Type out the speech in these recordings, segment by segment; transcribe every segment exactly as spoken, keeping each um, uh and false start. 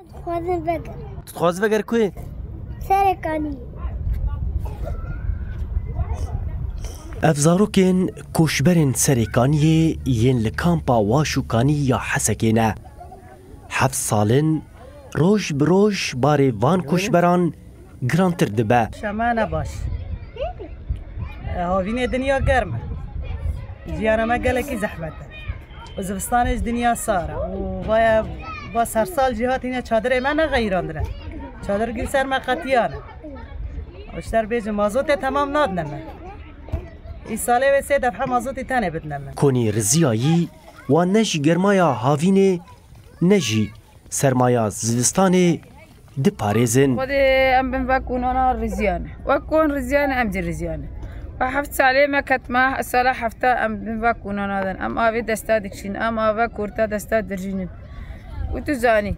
Dixwazin veger. Tu dixwazî veger ku? Serê Kaniyê. Ev zarokên koçberên Serê Kaniyê yên li kampa Waş û Kanî ya Hesekê ne. Heft sal in roj bi roj barê van koçberan girantir dibe. Şema ne baş. E, havînê dinya germ e. Jiyana me gelekî zehmet e. Û zivistanê ji dinya sar e. Û vaya, va sersal cîhat hîne çadirê me nexeyirandine. Çadir gî ser me qetiyane. Û ji te re bêjim mazotê temam nadine me. Îsalê wê sê defhe mazotî tenê bidine me. Konî riziyayî wan ne ji germaya havînê ne jî sermaya zivistanê diparêzin. Xwedê em bin wek û nana riziyan. Wek kon riziyan em jî riziyan. Ve heft salê me ketma, sala hefta em bin wek û nana din. Em avê desta dikişîn, em ava kurta desta dirjînin. Û tu zanî,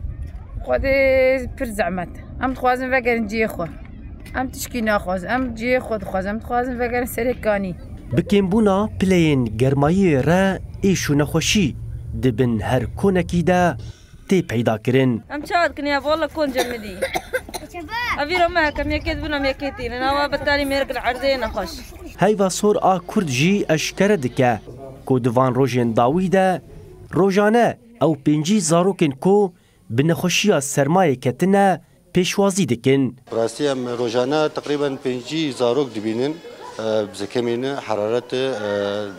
Xwedê pir zehmet. Em dixwazin vegerin cihê xwe. Em tişkî naxwazin, em cihê xwe dixwazin, em dixwazin vegerin Serê Kanî. Bi kêmbûna pileyên germayiyê re êş û nexweşî di bin her konekî de tê peyda kirin. Em çawa dikin ya, walla kon cemidî. Evîra me hekem yekê dibin, em yekê tînin. Awa betalî mêrik li erdê nexweş. Heyva Sor a Kurd jî eşkere dike ku di van rojên dawî de rojane ew pêncî zarokên ku bi nexweşiya sermayê ketine pêşwazî dikin. Rastî em rojane teqrîben pêncî zarok dibînin, e, bi zekemî ne, heraret e, e,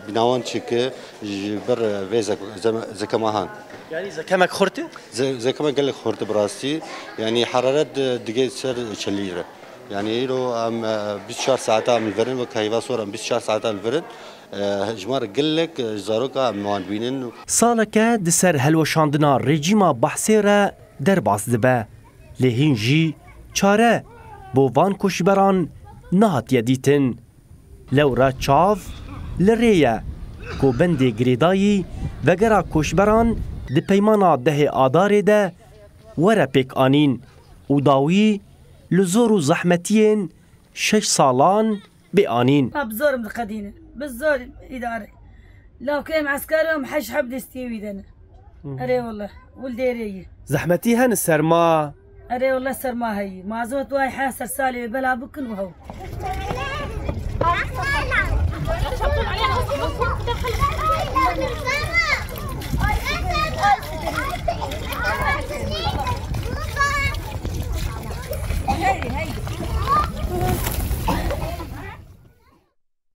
bînawan çike, ji ber vê zek-, zeme-, zekema han. Yanî zekemek xurt e? Ze-, zekemek gelek xurt e bi rastî. Yanî heraret, e, digê ser çelî re. Yanî îro em, e, bîst çar saeta em li vir in, wek heyva sor em bîst çar saeta li vir in. E, ji me re gelek, e, zaroka em wan dibînin. Saleke di ser helweşandina rejîma Behsê re derbas dibe. Lê hîn jî çare bo van koçberan nehatiye dîtin. Lewra çav li rê ye ku bendê girêdayî vegera koçberan di peymana dehê Adarê de were pêk anîn û dawî li zor û zehmetiyên şeş salan bê anîn. Ma bi zor em diqedînin. Bi zor îdare. Lawkê em esker em heş heb destiyê wî de ne. Hı. Erê wele, wil dêrê yî. Zehmetî hene serma? Erê wele serma heyî. Mazot way he ser salê bela bikin û hew.